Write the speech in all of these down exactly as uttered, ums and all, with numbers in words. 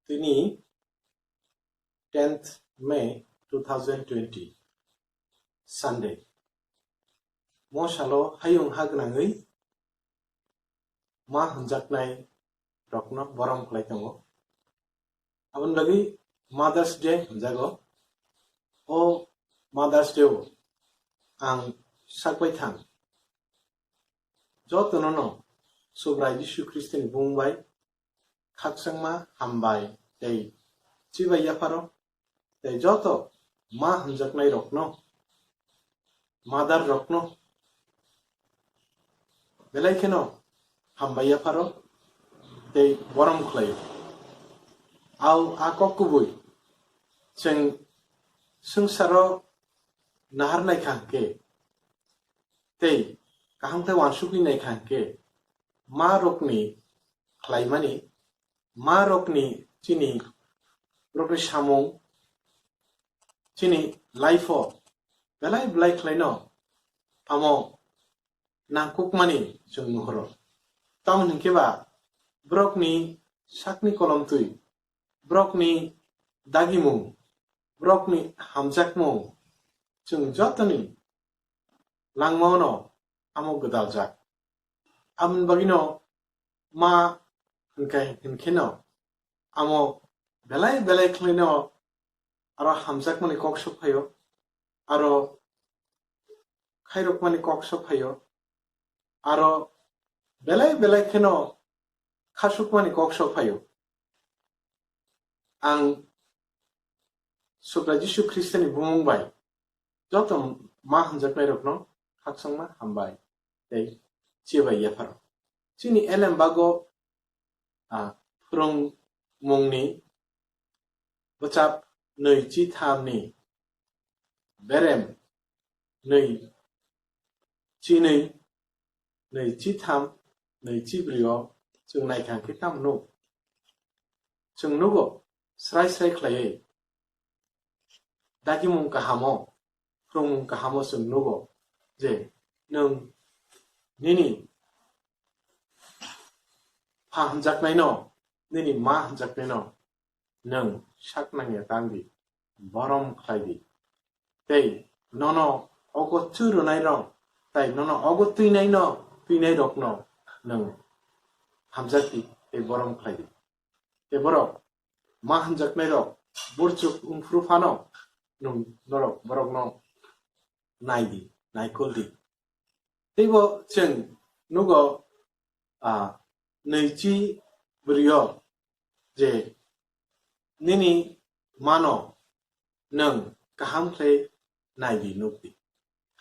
Tini tenth May two thousand twenty, Sunday. Mosalo hayung hagnangwi ma hwnjaknai rokno borom khlai tongo. Aboni bagwi Mother's Day hwnjago. O Mother's Day o ang sakbai thang jotono no Subrai Jisu Khristoni bumung bai khakchangma hambai tei chibai yapharo tei joto ma hwnjaknai rokno, mother rokno belai kheno hambai yapharo tei borom khlaio. Au a kok kubui chwng swngcharo naharnai kha hwnkhe tei kaham khe uansukwi nai kha hwnkhe ma rokni khlaimani, ma rokni chini rokni samung chini life o belai belai khlaino amo nangkukmani chwng nuhoro. Tamoni hwnkhe ba borokni sakni kolomtwi, borokni dagimung, borokni hamjakmung chwng jotoni langmano amo gwdaljak. Aboni bagwino ma hwnkhe, hwnkheno amo belai belai khlaino aro hamjakmani kok sok phaio, aro khairokmani kok sok phaio, aro belai belai kheno khasukmani kok sok phaio. Ang Subrai Jisu Khristoni bumung bai joto ma hwnjaknairokno khakchangma hambai tei chibai yapharo. Chini elem bago, a, phwrwngmungni bwchap nwi chi thamni berem nwi chi nwi, nwi chi tham, nwi chi bwrwi o chwng naikha hwnkhe tamo nuk? Chwng nugo srai srai khlaiwi dagimung kahamo, phwrwngmung kahamo chwng nugo je nwng nini pha hwnjaknaino, nini ma hwnjaknaino nwng sak nangya tang di, borom khlai di. Tei nono ogo chwrwnairok, tei nono ogo twinaino, twinairokno nwng hamjak di tei borom khlai di. Tei borok ma hwnjaknairok burchuk wngphuru phano nwng norok borokno nai di, naikol di. Teibo chwng nugo, a, nwi chi bwrwi o je nini mano nwng kaham khlai nai di, nuk di.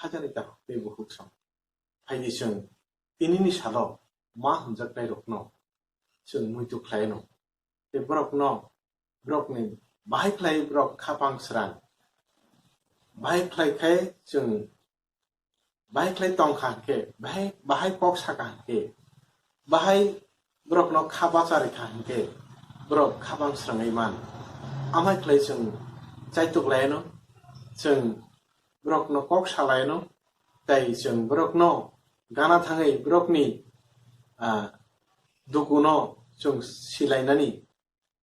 Hajani takhuk tei bukhuk song. Phai di chwng tinini salo ma hwnjaknairokno chwng muitu khlaino. Tei borokno, borokni bahai khlai borok khapang srang. Bahai khlai khe chwng bahai khlai tong kha hwnkhe, bahai, bahai kok sa kha hwnkhe, bahai borokno kha bacha rw kha hwnkhe, borok khabang srangwi man. Amhai khlai chwng chaituk lai anw, chwng borokno kok sa lai anw, tei chwng borokno gana thangwi borokni, ah, dukuno chwng silainani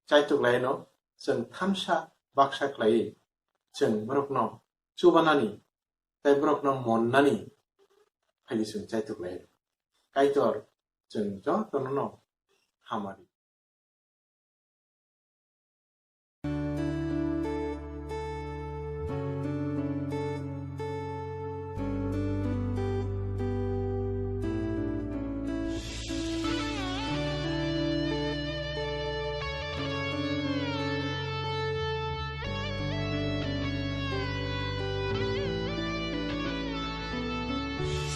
chaituk lai anw, chwng thamsa baksa khlaiwi chwng borokno chubanani tei borokno monnani phaidi chwng chaituk lai anw. Kaitor chwng jotono no hamari.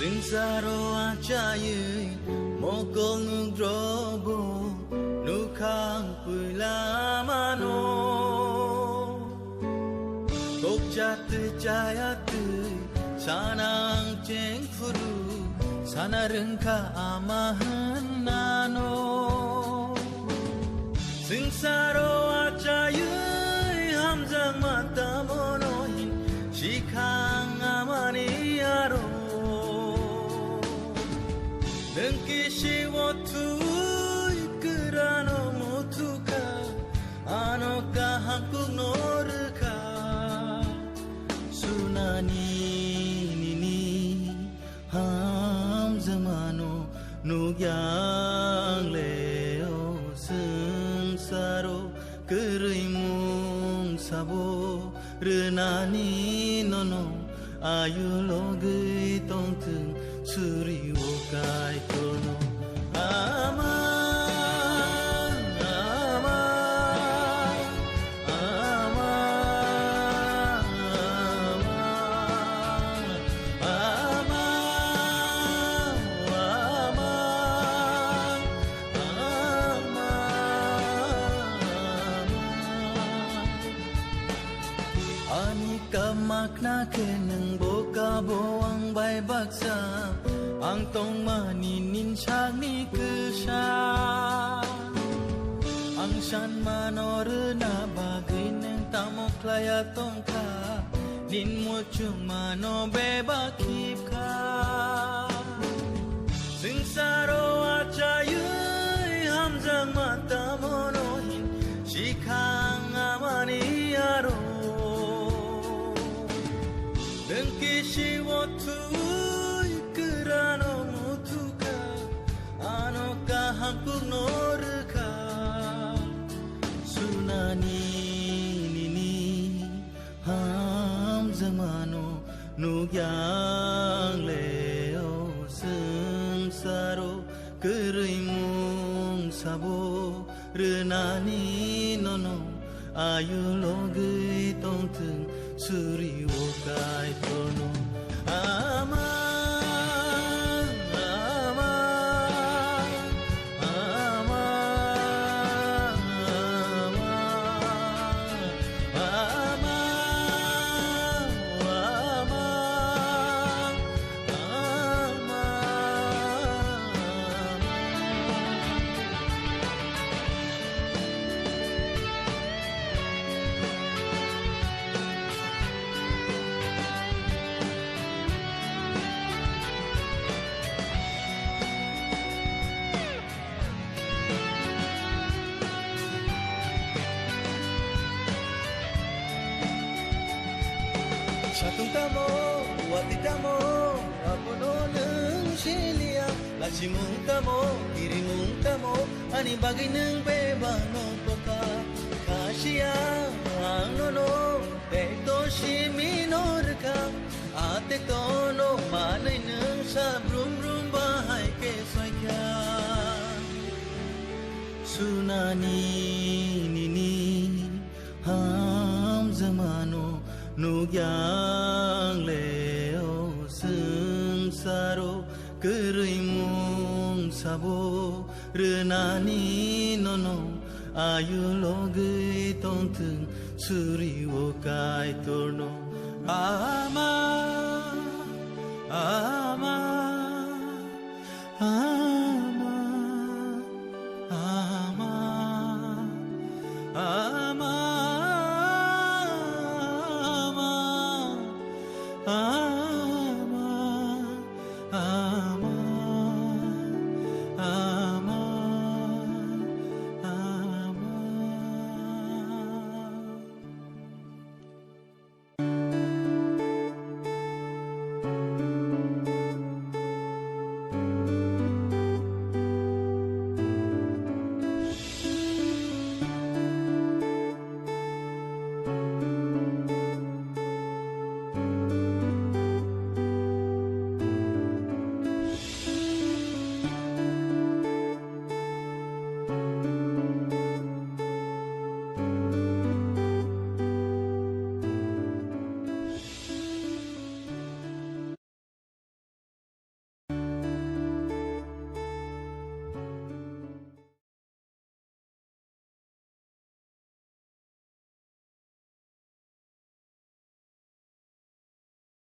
Swngcharo achaiwi mokol nugrobo nukhang puila mano. Kokcha twi chaya twi sanang cheng phuru sana rwngkha ama hwnnano. Swngcharo achaiwi hamjakma tamono hin sikhang amani aro. Nwng kisi o twi kwrano muthukha. Nukya ang le o swngsaro kwrwimung sabo rwnani nono ayu logwi tongthwng suri o Kaitorno. Ama, ama, ama, ama, ama, ama, ama, ama. Ani kap makhna khe nwng bo kabo ang bai baksa, ang tongmani nin sakni kwsa. Ang sanmano rwna bagwi nwng tamo khlaiya tongkha, nin muchungmano bebak khibkha. Swngsaro achaywi hamjakma tamono hin sikha ang amani aro. Nwng kisi o thwi kwrano muthukha, ano kaham kukno rwkha. Sunani nini hamjakmano nukya ang le o swngsaro kwrwimung sabo rwnani nono ayu logwi tongthwng suri o Kaitorno. Ama, ama, ama, ama, ama, ama, ama, ama. Satung tamo, wati tamo, abono nwng siliya. Lachimung tamo, kirimung tamo, ani bagwi nwng bebano koka. Khasiya ang nono, tei to simi no rwkha. Ate tono manwi nwng sa brum brum bahai khe soikha. Sunani nini hamjakmano nukya ang le o swngsaro kwrwimung sabo rwnani nono ayu logwi tongthwng suri o Kaitorno. Ama, ama, ama.